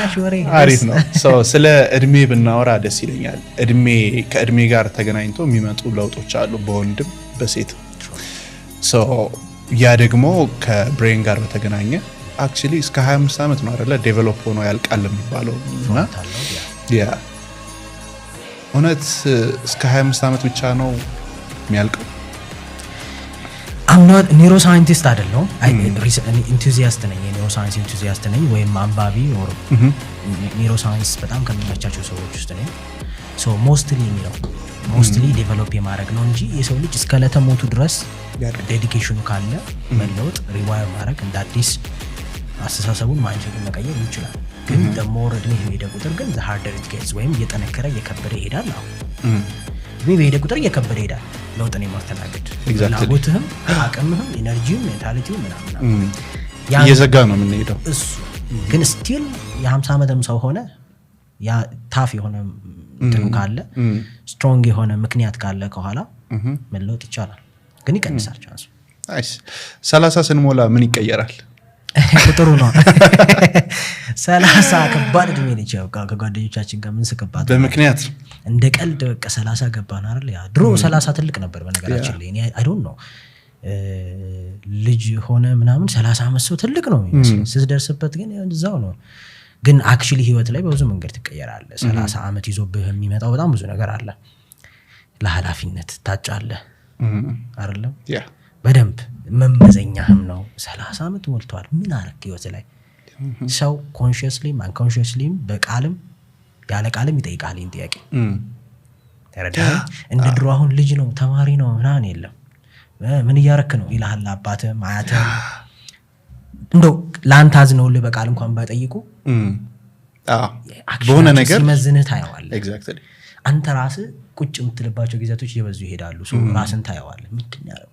ጭራሽ ወሬ። አሪፍ ነው። So ስለ እድሜ ብናወራ ደስ ይለኛል። እድሜ፣ ከእድሜ ጋር ተገናኝቶ የሚመጡ ለውጦች አሉ በወንድም በሴትም። So ያ ደግሞ ከ brain ጋር በተገናኘ actually እስከ 25 ዓመት ነው አይደለ develop ሆኖ ያልቃል የሚባለው? እና yeah፣ እውነት እስከ 25 ዓመት ብቻ ነው የሚያልቀው? Neuroscientist አይደለሁም። Enthusiast ነኝ፣ የ neuroscience enthusiast ነኝ ወይም አንባቢ or neuroscience በጣም ከሚመቻቸው ሰዎች ውስጥ ነኝ። So mostly የሚለው mostly develop የማድረግ ነው እንጂ የሰው ልጅ እስከ ለተሞቱ ድረስ dedication ኑ ካለ መለወጥ፣ rewire ማድረግ፣ እንደ አዲስ አስተሳሰቡን mindset ኡን መቀየር ይችላል። ግን the more እድሜ በሄደ ቁጥር ግን harder it gets ወይም እየጠነከረ እየከበደ ይሄዳል። አሁን እድሜ በሄደ ቁጥር እየከበደ ይሄዳል ለውጥን የማስተናገድ። ፍላጎትህም፣ አቅምህም፣ energy ውም፣ mentality ው ምናምን እየዘጋ ነው የምንሄደው። እሱ ግን still የ50 ዓመትም ሰው ሆነ ያ tough የሆነ እንትኑ ካለ፣ strong የሆነ ምክንያት ካለ ከኋላ መለወጥ ይቻላል። ግን ይቀንሳል chance ኡ። Nice። 30 ስንሞላ ምን ይቀየራል? ቁጥሩ ነው። 30 ከባድ እድሜ ነች። ያው ከጓደኞቻችን ጋር ምንስቅባት በምክንያት። እንደ ቀልድ በቃ 30 ገባን አይደል? ያ ድሮ 30 ትልቅ ነበር። በነገራችን ላይ እኔ I don't know፣ ልጅ ሆነ ምናምን 30 ዓመት ሰው ትልቅ ነው የሚመስለኝ። ስትደርስበት ግን ያው እዛው ነው። ግን actually ህይወት ላይ በብዙ መንገድ ትቀየራለህ። 30 ዓመት ይዞብህ የሚመጣው በጣም ብዙ ነገር አለ። ለኃላፊነት ታጫለህ አይደለም? ያ። በደንብ መመዘኛህም ነው። 30 ዓመት ሞልተዋል። ምን አረክ ህይወት ላይ? ሰው consciously ም unconsciously ም በቃልም ያለ ቃልም ይጠይቃል ይህን ጥያቄ። ተረዳኸኝ? እንደ ድሮ አሁን ልጅ ነው፣ ተማሪ ነው ምናምን የለም። ምን እያረክ ነው ይልሃል አባትህም አያትህም። እንደው ለአንተ አዝነውልህ በቃል እንኳን ባይጠይቁ በሆነ action ኣቸው ነገር ሲመዝንህ ታየዋለህ። አንተ ራስህ ቁጭ የምትልባቸው ጊዜያቶች እየበዙ ይሄዳሉ። So ራስን ታየዋለህ። ምንድን ነው ያደረኩት?